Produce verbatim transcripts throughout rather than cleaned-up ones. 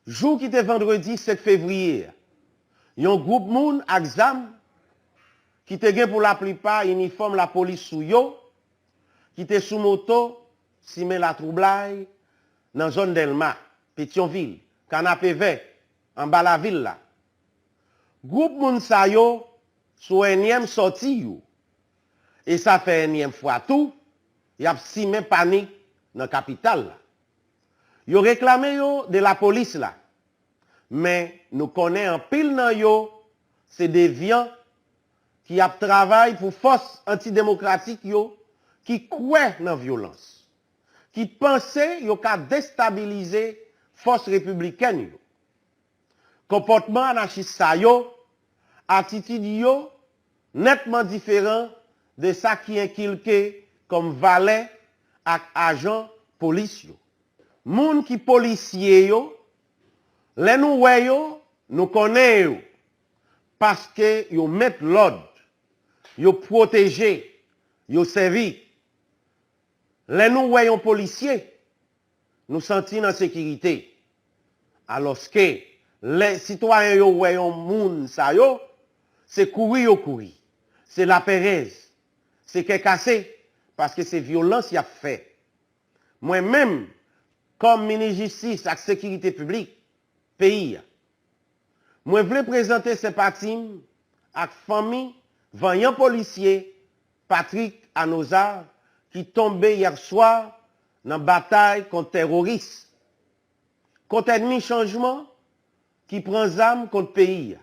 Jou ki te vandredi senk fevriye a, yon gwoup moun ak zam ki te gen pou laplipa inifòm lapolis sou yo, ki te sou moto, simen latwoublay nan zòn Dèlma, Petyonvil, Kanapevè, anba lavil la. Gwoup moun sa yo sou ènyèm sòti yo, e sa fè ènyèm fwa tou, y ap simen panik nan kapital la. Yo reklame yo de lapolis la, men nou konnen anpil nan yo se devyan ki ap travay pou fòs antidemokratik yo ki kwè nan vyolans, ki panse yo ka destabilize fòs repiblikèn yo. Konpòtman anachis sa yo, atitid yo nètman diferan de sa ki enkilke kòm valè ak ajan polis yo. Moun ki polisye yo, lè nou wè yo, nou konnen yo, paske yo met lòd, yo pwoteje, yo sèvi. Lè nou wè yon polisye, nou santi n an sekirite. Alòske, lè sitwayen yo wè yon moun sa yo, se kouri yo kouri. Se laperèz, se kè kase, paske se vyolans y ap fè. Mwen menm, kòm minis jistis ak sekirite piblik peyi a, mwen vle prezante senpati m ak fanmi vanyan polisye Patrick Anoza ki tonbe yè swa nan batay kont teworis, kont ènmi chanjman ki pran zam kont peyi a.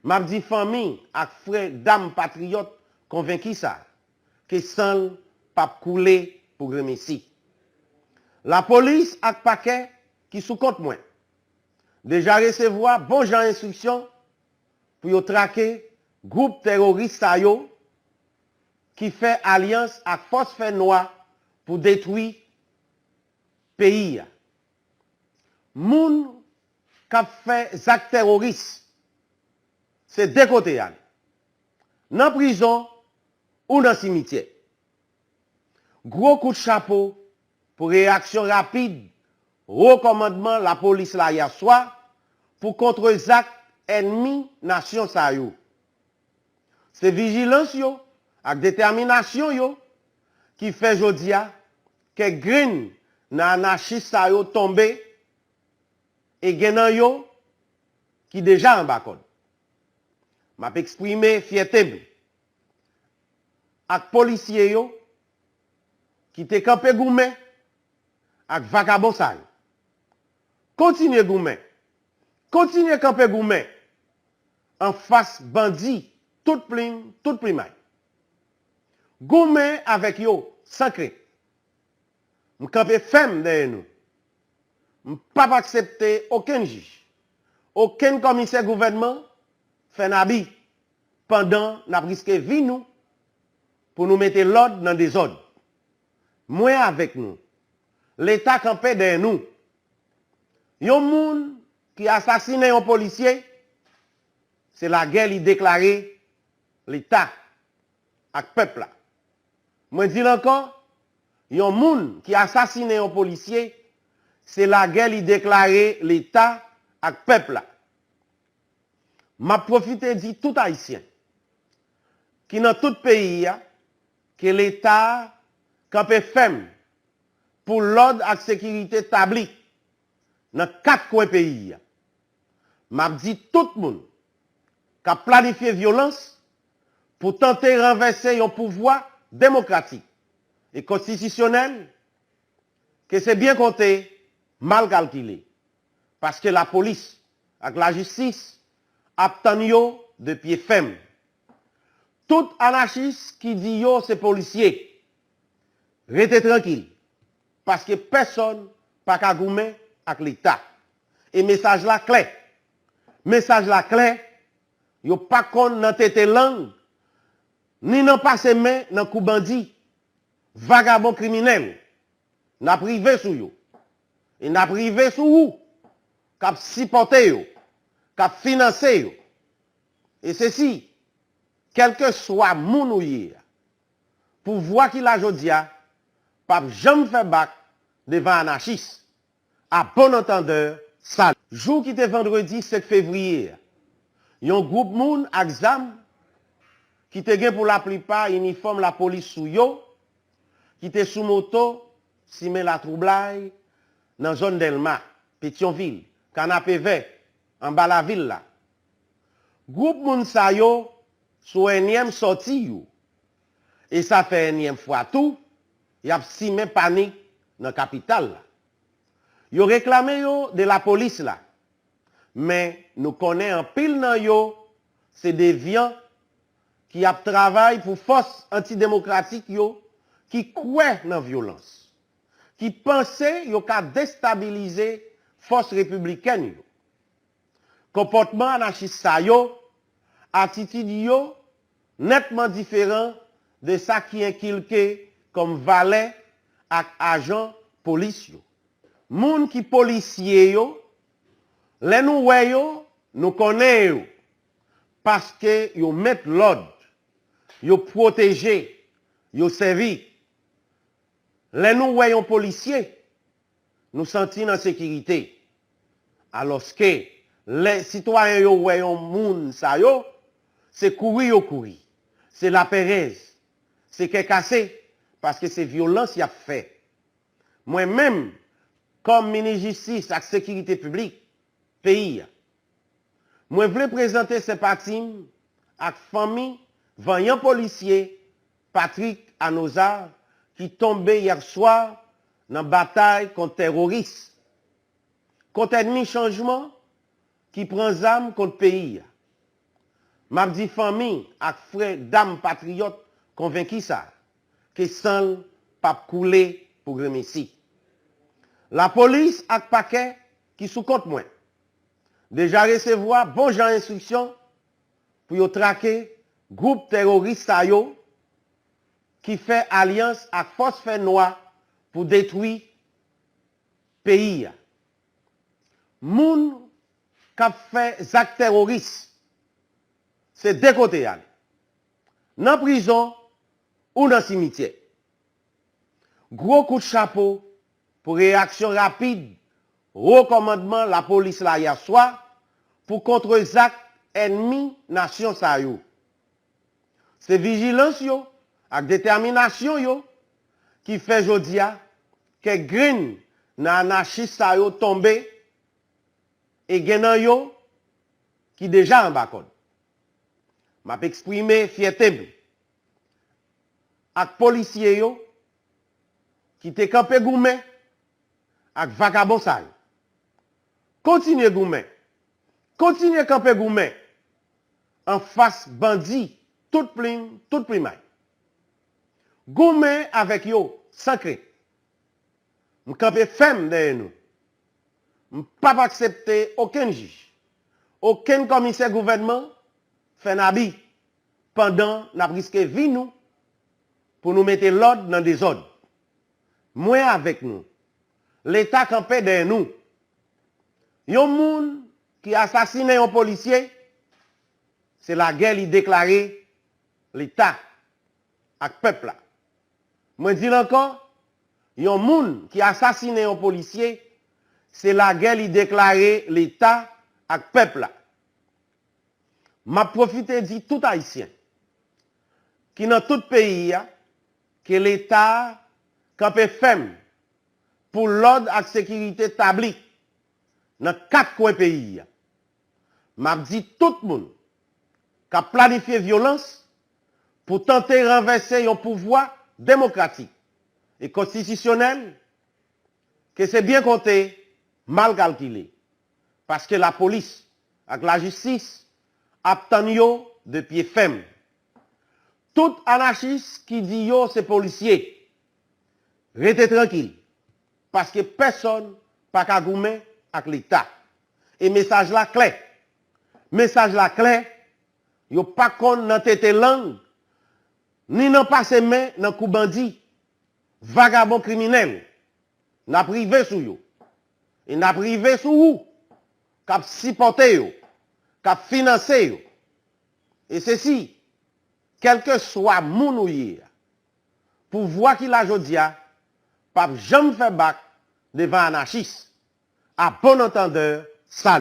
M ap di fanmi ak frè dam patriyòt konvenki sa, ke san l p ap koule pou grenmesi. Lapolis ak pakè ki sou kont mwen deja resevwa bon jan enstriksyon pou yo trake gwoup teworis sa yo ki fè alyans ak fòs fènwa pou detwi peyi a. Moun k ap fè zak teworis, se de kote y ale, nan prizon ou nan simityè. Gwo kout chapo pou reyaksyon rapid wo kòmandman lapolis la yè swa pou kontrezak ènmi nasyon sa yo. Se vijilans yo ak detèminasyon yo ki fè jodi a kèk grenn nan anachis sa yo tonbe e gen nan yo ki deja anba kòd. M ap eksprime fyète m ak polisye yo ki te kanpe goumen ak vagabon sa yo. Kontinye goumen. Kontinye kanpe goumen anfas bandi tout plim, tout plimay. Goumen avèk yo san krent. M kanpe fèm dèyè nou. M p ap aksepte okenn jij, okenn kòmisè gouvènman fè n abi pandan n ap riske vi nou pou nou mete lòd nan dezòd. Mwen avèk nou. Leta kanpe dèyè nou. Yon moun ki asasinen yon polisye, se lagè li deklare Leta ak pèp la. Mwen di l ankò, yon moun ki asasinen yon polisye, se lagè li deklare Leta ak pèp la. M ap pwofite di tout Ayisyen ki nan tout peyi a ke Leta a kanpe fèm pou lòd ak sekirite tabli nan kat kwen peyi a. M ap di tout moun k ap planifye vyolans pou tante ranvèse yon pouvwa demokratik e konstitisyonèl ke se byen konte, mal kalkile, paske lapolis ak lajistis ap tann yo de pye fèm. Tout anachis ki di yo se polisye, rete trankil, paske pèsonn pa ka goumen ak Leta. E mesaj la klè. Mesaj la klè, yo pa konn nan tete lang, ni nan pase men nan kou bandi, vagabon kriminèl. N ap rive sou yo. E n ap rive sou ou k ap sipòte yo, k ap finanse yo. E sesi, kèlkeswa moun ou ye a, pouvwa ki la jodi a p ap janm fè bak devan anachis. À bon entendeur, Sa jou ki te vandredi senk fevriye a, yon gwoup moun ak zam ki te gen pou laplipa inifòm lapolis sou yo, ki te sou moto, simen latwoublay nan zòn Dèlma, Petyonvil, Kanapevè, anba lavil la. Gwoup moun sa yo sou ènyèm sòti yo, e sa fè ènyèm fwa tou y ap simen panik nan kapital la. Yo reklame yo de lapolis la, men nou konnen anpil nan yo se devyan ki ap travay pou fòs antidemokratik yo ki kwè nan vyolans, ki panse yo ka destabilize fòs repiblikèn yo. Konpòtman anachis sa yo, atitid yo nètman diferan de sa ki enkilke kòm valè ak ajan polis yo. Moun ki polisye yo, lè nou wè yo, nou konnen yo, paske yo met lòd, yo pwoteje, yo sèvi. Lè nou wè yon polisye, nou santi n an sekirite. Alòske, lè sitwayen yo wè yon moun sa yo, se kouri yo kouri, se laperèz, se kè kase, paske se vyolans y ap fè. Mwen menm, kòm minis jistis ak sekirite piblik peyi a, mwen vle prezante senpati m ak fanmi vanyan polisye Patrick Anoza ki tonbe yè swa nan batay kont teworis, kont ènmi chanjman ki pran zam kont peyi a. M ap di fanmi ak frè dam patriyòt konvenki sa, ke san l p ap koule pou grenmesi. Lapolis ak pakè ki sou kont mwen deja resevwa bon jan enstriksyon pou yo trake gwoup teworis sa yo ki fè alyans ak fòs fènwa pou detwi peyi a. Moun k ap fè zak teworis, se de kote y ale, nan prizon ou nan simityè. Gwo kout chapo pou reyaksyon rapid wo kòmandman lapolis la yè swa pou kontrezak ènmi nasyon sa yo. Se vijilans yo ak detèminasyon yo ki fè jodi a kèk grenn nan anachis sa yo tonbe e gen nan yo ki deja anba kòd. M ap eksprime fyète m ak polisye yo ki te kanpe goumen ak vakabon sa yo. Kontinye goumen. Kontinye kanpe goumen anfas bandi tout plim, tout plimay. Goumen avèk yo san krent. M kanpe fèm dèyè nou. M p ap aksepte okenn jij, okenn kòmisè gouvènman fè n abi pandan n ap riske vi nou pou nou mete lòd nan dezòd. Mwen avèk nou. Leta kanpe dèyè nou. Yon moun ki asasinen yon polisye, se lagè li deklare Leta ak pèp la. Mwen di l ankò, yon moun ki asasinen yon polisye, se lagè li deklare Leta ak pèp la. M ap pwofite di tout Ayisyen ki nan tout peyi a ke Leta a kanpe fèm pou lòd ak sekirite tabli nan kat kwen peyi a. M ap di tout moun k ap planifye vyolans pou tante ranvèse yon pouvwa demokratik e konstitisyonèl ke se byen konte, mal kalkile, paske lapolis ak lajistis ap tann yo de pye fèm. Tout anachis ki di yo se polisye, rete trankil, paske pèsonn pa ka goumen ak Leta. E mesaj la klè. Mesaj la klè, yo pa konn nan tete lang, ni nan pase men nan kou bandi, vagabon kriminèl. N ap rive sou yo. E n ap rive sou ou k ap sipòte yo, k ap finanse yo. E sesi, kèlkeswa moun ou ye a, pouvwa ki la jodi a p ap janm fè bak devan anachis. À bon entendeur, salut.